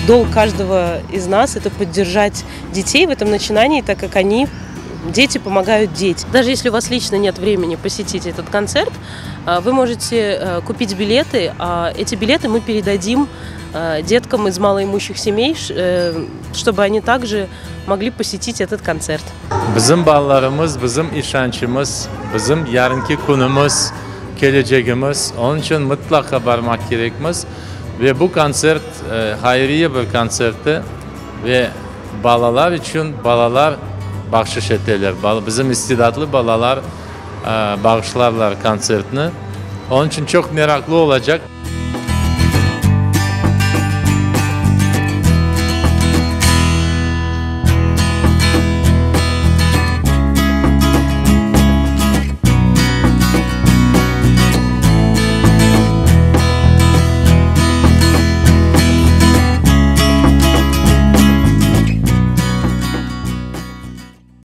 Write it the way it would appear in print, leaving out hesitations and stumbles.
Долг каждого из нас – это поддержать детей в этом начинании, так как они, дети помогают детям. Даже если у вас лично нет времени посетить этот концерт, вы можете купить билеты, а эти билеты мы передадим деткам из малоимущих семей, чтобы они также могли посетить этот концерт. Bizim balalarımız, bizim işançımız, bizim yarınki künümiz, kelecegimiz. Onıñ içün mıtlaqa barmaq kerekmiz. Ve bu kontsert hayriye bir kontserti ve balalar içün balalar bahşış eteler. Bizim istidatlı balalar bağışlarlar kontsertni. Onıñ içün çoq meraqlı olacaq.